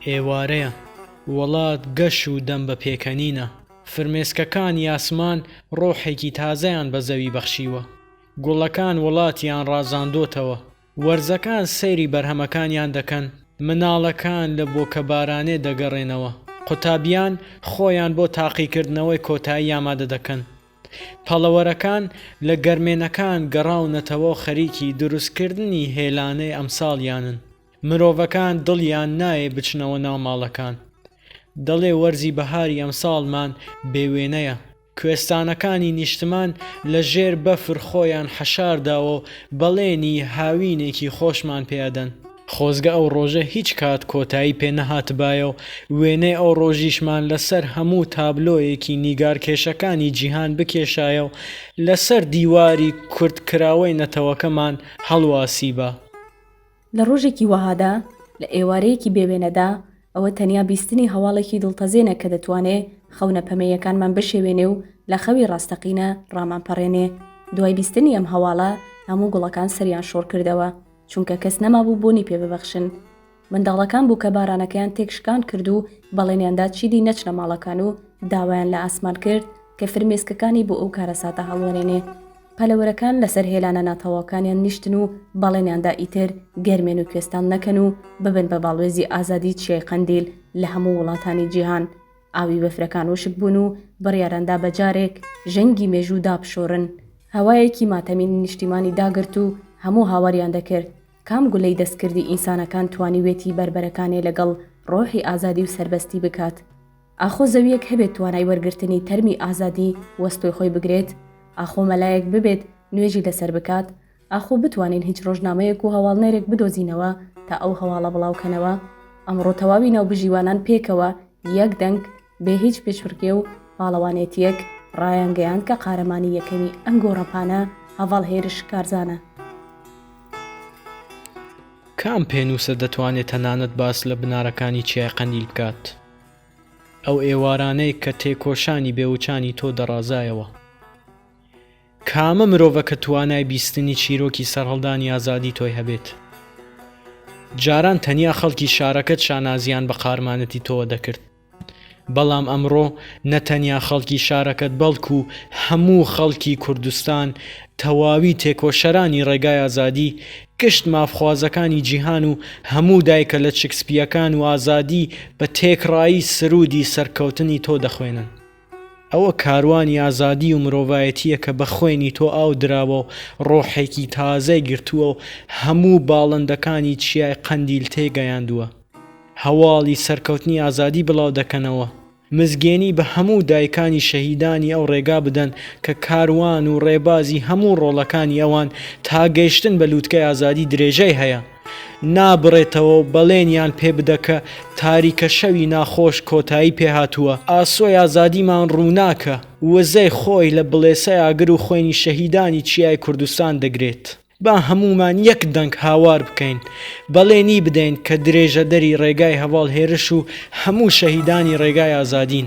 ئێوارەیە. وڵات گەش و دەم بە پێکەنینە. فرمێسکەکانی ئاسمان ڕۆحێکی تازەیان بە زەوی بەخشیوە. گوڵەکان وڵاتیان ڕازاندۆتەوە. وەرزەکان سەیری بەرهەمەکانیان دەکەن. مناڵەکان لە بۆکەبارانێ دەگەڕێنەوە. قوتابیان خۆیان بۆ تاقیکردنەوەی کۆتایی ئامادە دەکەن. پەڵەوەرەکان لە گەرمێنەکان گەڕاونەتەوە و خەریکی دروستکردنی هێلانەی ئەمساڵیانن. مرۆڤەکان دڵیان نایێ بچنەوە ناو ماڵەکان. دەڵێ وەرزی بەهاری ئەمساڵمان بێ وێنەیە. کوێستانەکانی نیشتمان لە ژێر بەفر خۆیان حەشار داوە و بەڵێنی هاوینێکی خۆشمان پێ ئەدەن. خۆزگە ئەو ڕۆژە هیچ کات کۆتایی پێ نەهاتبایە و وێنەی ئەو ڕۆژیشمان لە سەر هەموو تابلۆیەکی نیگارکێشەکانی جیهان بکێشایە و لە سەر دیواری کورتکراوەی نەتەوەکەمان هەڵواسیبا. لە ڕۆژێکی وەهادا، لە ئێوارەیەکی بێ وێنەدا، ئەوە تەنیا بیستنی هەواڵێکی دڵتەزێنە کە دەتوانێ خەونە پەمەییەکانمان بشێوێنێ و لە خەوی ڕاستەقینە ڕامانپەڕێنێ. دوای بیستنی ئەم هەواڵە، هەموو گوڵەکان سەریان شۆڕ کردەوە، چونکە کەس نەمابوو بۆنی پێ ببەخشن. منداڵەکان بووکەبارانەکەیان تێکشکان کرد و بەڵێنیان دا چیدی نەچنە ماڵەکان و داوایان لە ئاسمان کرد کە فرمێسکەکانی بۆ ئەو کارەساتە هەڵوەرێنێ. پەلەوەرەکان لەسەر هێلانە ناتەواوکانیان نیشتن و بەڵێنیان دا ئیتر گەرمێن و کوێستان نەکەن و ببن بە باڵوێزی ئازادی چیای قەندیل لە هەموو وڵاتانی جیهان. ئاوی بەفرەکان وشک بوون و بڕیاران دا بە جارێک ژەنگی مێژوو دابشۆرن. هەوایەکی ماتەمینی نیشتیمانی داگرت و هەموو هاواریان دەکرد، کام گولەی دەستکردی ئینسانەکان توانیوێتی بەربەرەکانێ لەگەڵ ڕۆحی ئازادی و سەربەستی بکات؟ ئاخۆ زەوییەک هەبێت توانای وەرگرتنی تەرمی ئازادی وەستۆی خۆی بگرێت؟ ئاخۆ مەلایەک ببێت نوێژی لەسەر بکات؟ ئاخۆ بتوانین هیچ ڕۆژنامەیەک و هەواڵنێرێک بدۆزینەوە تا ئەو هەواڵە بڵاوکەنەوە؟ ئەمڕۆ تەواوی ناوبژیوانان پێکەوە یەک دەنگ، بێ هیچ پێشبڕکێ و پاڵەوانێتییەک، ڕایانگەیاند کە قارەمانی یەکەمی ئەم گۆڕەپانە هەڤاڵ هێرش کارزانە. کام پێنووسە دەتوانێت تەنانەت باس لە بنارەکانی چیای قەندیل بکات؟ ئەو ئێوارانەی کە تێکۆشانی بێوچانی تۆ دەڕازایەوە. کامە مرۆڤە کە توانای بیستنی چیرۆکی سەرهەڵدانی ئازادی تۆی هەبێت؟ جاران تەنیا خەڵکی شارەکەت شانازیان بە قارمانەتی تۆوە دەکرد. بەڵام ئەمڕۆ نە تەنیا خەڵکی شارەکەت بەڵکو هەموو خەڵکی کوردستان، تەواوی تێکۆشەرانی ڕێگای ئازادی، گشت مافخوازەکانی جیهان و هەموو دایکە لەچک سپییەکان و ئازادی بە تێکڕایی سروودی سەرکەوتنی تۆ دەخوێنن. ئەوە کاروانی ئازادی و مرۆڤایەتییە کە بە خوێنی تۆ ئاو دراوە و ڕۆحێکی تازەی گرتووە و هەموو باڵندەکانی چیای قەندیل تێگەیاندووە. هەواڵی سەرکەوتنی ئازادی بڵاو دەکەنەوە. مزگێنی بە هەموو دایکانی شەهیدانی ئەو ڕێگا بدەن کە کاروان و ڕێبازی هەموو ڕۆڵەکانی ئەوان تا گەیشتن بە لووتکەی ئازادی درێژەی هەیە. نابڕێتەوە و بەڵێنیان پێ بدە کە تاریکە شەوی ناخۆش کۆتایی پێ هاتووە، ئاسۆی ئازادیمان ڕووناکە، وزەی خۆی لە بڵێسەی ئاگر و خوێنی شەهیدانی چیای کوردستان دەگرێت. با هەموومان یەک دەنگ هاوار بکەین، بەڵێنی بدەین کە درێژەدەری ڕێگای هەڤاڵ هێرش و هەموو شەهیدانی ڕێگای ئازادین.